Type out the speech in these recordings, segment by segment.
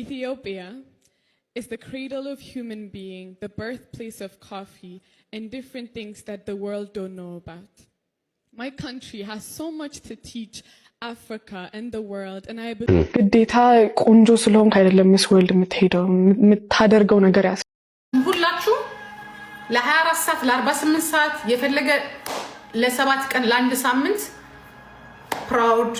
Ethiopia is the cradle of human being, the birthplace of coffee, and different things that the world don't know about. My country has so much to teach Africa and the world, and I ግዴታ ቆንጆ ስለሆንክ አይደለም Miss World የምትሄደው፣ የምታደርገው ነገር ያስ ሁላችሁ ለ24 ሰዓት፣ ለ48 ሰዓት፣ የፈለገ ለ7 ቀን፣ ለአንድ ሳምንት proud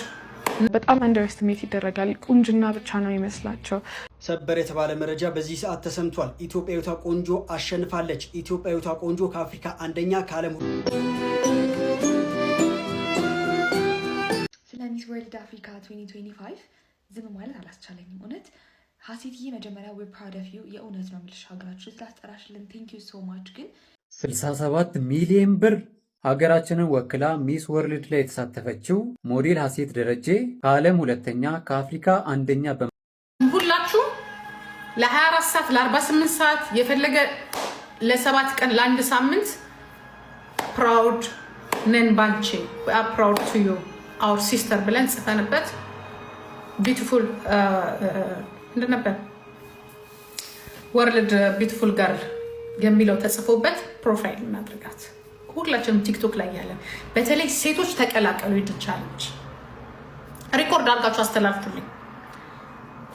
በጣም underestimate ይደረጋል። ቁንጅና ብቻ ነው ይመስላቸው። ሰበር የተባለ መረጃ በዚህ ሰዓት ተሰምቷል። ኢትዮጵያዊቷ ቆንጆ አሸንፋለች። ኢትዮጵያዊቷ ቆንጆ ከአፍሪካ አንደኛ፣ ከዓለም ስለ Miss World Africa 2025 ዝም ማለት አላስቻለኝም። እውነት ሀሴትዬ፣ መጀመሪያ we're proud of you። የእውነት ነው የምልሽ፣ ሀገራችን ስላስጠራሽልን thank you so much። ግን 67 ሚሊዮን ብር! ሀገራችንን ወክላ Miss World ላይ የተሳተፈችው ሞዴል ሀሴት ደረጀ ከዓለም ሁለተኛ፣ ከአፍሪካ አንደኛ ሁላችሁ ለ24 ሰዓት፣ ለ48 ሰዓት፣ የፈለገ ለ7 ቀን፣ ለአንድ ሳምንት proud ነን ባንቺ፣ proud to you our sister ብለን ጽፈንበት beautiful ምንድን ነበር፣ world beautiful girl የሚለው ተጽፎበት profile እናድርጋት። ሁላችንም ቲክቶክ ላይ ያለን በተለይ ሴቶች ተቀላቀሉ። ይድ challenge record አድርጋችሁ አስተላልፉልኝ።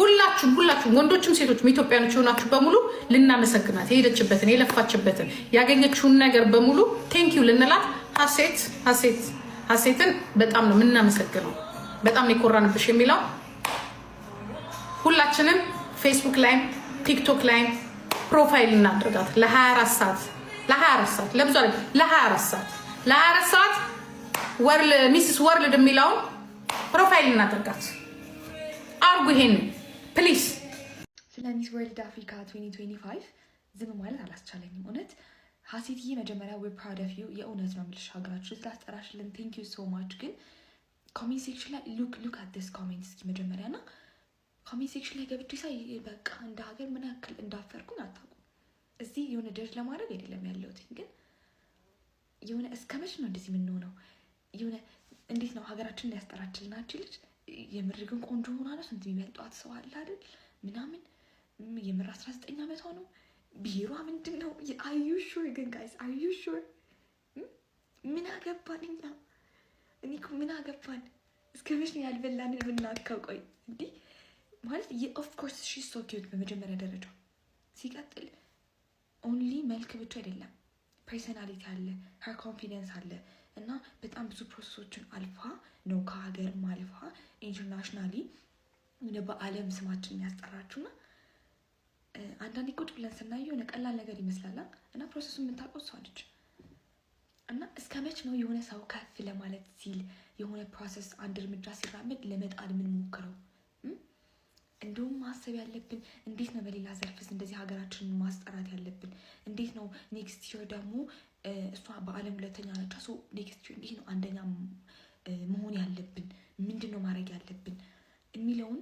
ሁላችሁም ሁላችሁም ወንዶችም ሴቶችም ኢትዮጵያኖች የሆናችሁ በሙሉ ልናመሰግናት፣ የሄደችበትን፣ የለፋችበትን፣ ያገኘችውን ነገር በሙሉ thank you ልንላት፣ ሀሴት ሀሴት ሀሴትን በጣም ነው የምናመሰግነው። በጣም ነው የኮራንብሽ የሚለው ሁላችንም ፌስቡክ ላይም ቲክቶክ ላይም profile እናድርጋት ለ24 ሰዓት፣ ለ24 ሰዓት፣ ለብዙ ለ24 ሰዓት፣ ለ24 ሰዓት Mrs World የሚለውን profile እናድርጋት። አርጉ ይሄን please። ስለ Miss World Africa 2025 ዝም ማለት አላስቻለኝም። እውነት ሀሴትዬ፣ መጀመሪያ we're proud of you። የእውነት ነው የምልሽ፣ ሀገራችን ስላስጠራሽልን thank you so much። ግን comment section ላይ look at this comment እስኪ መጀመሪያ። እና comment section ላይ ገብቼ ሳይ በቃ እንደ ሀገር ምን ያክል እንዳፈርኩኝ አታውቁም። እዚህ የሆነ ደጅ ለማድረግ አይደለም ያለሁት፣ ግን የሆነ እስከ መች ነው እንደዚህ የምንሆነው? የሆነ እንዴት ነው ሀገራችንን ያስጠራችልናችን ልጅ የምር ግን ቆንጆ ሆና ነው? ስንት የሚበልጧት ሰው አለ አይደል ምናምን። የምር 19 ዓመቷ ነው። ብሔሯ ምንድን ነው? Are you sure ግን guys, are you sure? ምን አገባን እኛ? እኔ እኮ ምን አገባን? እስከ መች ነው ያልበላንን የምናካው? ቆይ እንዲህ ማለት of course she's so cute በመጀመሪያ ደረጃ። ሲቀጥል only መልክ ብቻ አይደለም፣ personality አለ፣ her confidence አለ እና በጣም ብዙ process ኦችን አልፋ ነው ከሀገርም አልፋ internationally በዓለም ስማችን ያስጠራችሁና አንዳንዴ ቁጭ ብለን ስናየው የሆነ ቀላል ነገር ይመስላል እና process ኡ የምታውቀው እሷ ነች። እና እስከ መች ነው የሆነ ሰው ከፍ ለማለት ሲል፣ የሆነ process አንድ እርምጃ ሲራመድ ለመጣል የምንሞክረው? እንደውም ማሰብ ያለብን እንዴት ነው በሌላ ዘርፍስ እንደዚህ ሀገራችንን ማስጠራት ያለብን? እንዴት ነው next year ደግሞ እሷ በዓለም ሁለተኛ ነቻ፣ so next year እንዴት ነው አንደኛ መሆን ያለብን? ምንድን ነው ማድረግ ያለብን የሚለውን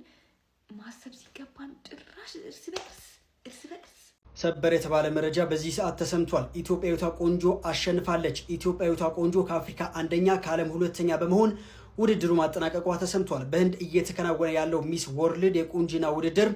ማሰብ ሲገባን ጭራሽ እርስ በርስ እርስ በርስ ሰበር የተባለ መረጃ በዚህ ሰዓት ተሰምቷል። ኢትዮጵያዊቷ ቆንጆ አሸንፋለች። ኢትዮጵያዊቷ ቆንጆ ከአፍሪካ አንደኛ፣ ከዓለም ሁለተኛ በመሆን ውድድሩ ማጠናቀቋ ተሰምቷል። በህንድ እየተከናወነ ያለው Miss World የቁንጅና ውድድር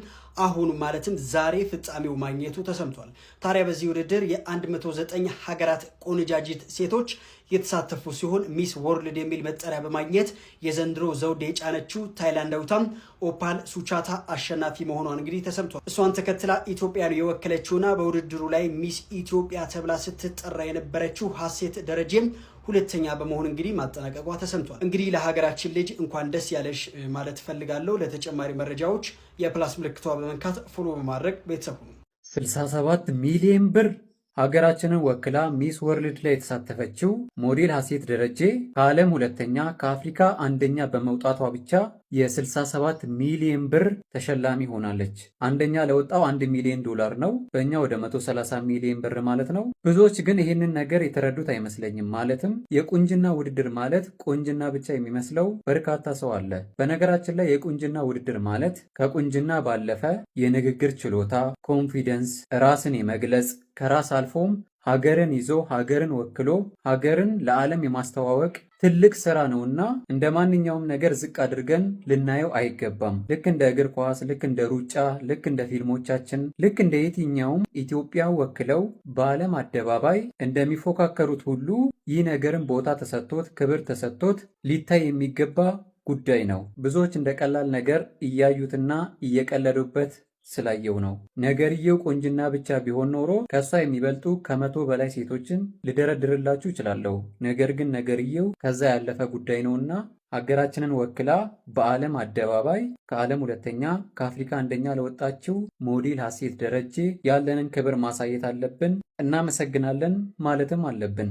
አሁን ማለትም ዛሬ ፍጻሜው ማግኘቱ ተሰምቷል። ታዲያ በዚህ ውድድር የ109 ሀገራት ቆነጃጅት ሴቶች የተሳተፉ ሲሆን Miss World የሚል መጠሪያ በማግኘት የዘንድሮ ዘውድ የጫነችው ታይላንዳዊቷም ኦፓል ሱቻታ አሸናፊ መሆኗን እንግዲህ ተሰምቷል። እሷን ተከትላ ኢትዮጵያን የወከለችውና በውድድሩ ላይ Miss ኢትዮጵያ ተብላ ስትጠራ የነበረችው ሀሴት ደረጀም ሁለተኛ በመሆን እንግዲህ ማጠናቀቋ ተሰምቷል። እንግዲህ ለሀገራችን ልጅ እንኳን ደስ ያለሽ ማለት እፈልጋለሁ። ለተጨማሪ መረጃዎች የ plus ምልክቷ በመንካት follow በማድረግ ቤተሰብ ሁኑ። 67 ሚሊዮን ብር! ሀገራችንን ወክላ Miss World ላይ የተሳተፈችው ሞዴል ሀሴት ደረጀ ከዓለም ሁለተኛ፣ ከአፍሪካ አንደኛ በመውጣቷ ብቻ የ67 ሚሊዮን ብር ተሸላሚ ሆናለች። አንደኛ ለወጣው 1 ሚሊዮን ዶላር ነው፣ በእኛ ወደ 130 ሚሊዮን ብር ማለት ነው። ብዙዎች ግን ይህንን ነገር የተረዱት አይመስለኝም። ማለትም የቁንጅና ውድድር ማለት ቁንጅና ብቻ የሚመስለው በርካታ ሰው አለ። በነገራችን ላይ የቁንጅና ውድድር ማለት ከቁንጅና ባለፈ የንግግር ችሎታ፣ confidence፣ ራስን የመግለጽ፣ ከራስ አልፎም ሀገርን ይዞ፣ ሀገርን ወክሎ፣ ሀገርን ለዓለም የማስተዋወቅ ትልቅ ስራ ነውና እንደ ማንኛውም ነገር ዝቅ አድርገን ልናየው አይገባም። ልክ እንደ እግር ኳስ፣ ልክ እንደ ሩጫ፣ ልክ እንደ ፊልሞቻችን፣ ልክ እንደ የትኛውም ኢትዮጵያ ወክለው በዓለም አደባባይ እንደሚፎካከሩት ሁሉ ይህ ነገርም ቦታ ተሰጥቶት፣ ክብር ተሰጥቶት ሊታይ የሚገባ ጉዳይ ነው። ብዙዎች እንደ ቀላል ነገር እያዩትና እየቀለዱበት ስላየው ነው። ነገርየው ቁንጅና ብቻ ቢሆን ኖሮ ከእሷ የሚበልጡ 100 በላይ ሴቶችን ልደረድርላችሁ እችላለሁ። ነገር ግን ነገርየው ከዛ ያለፈ ጉዳይ ነውና ሀገራችንን ወክላ በዓለም አደባባይ ከዓለም ሁለተኛ፣ ከአፍሪካ አንደኛ ለወጣችው ሞዴል ሀሴት ደረጀ ያለንን ክብር ማሳየት አለብን። እናመሰግናለን ማለትም አለብን።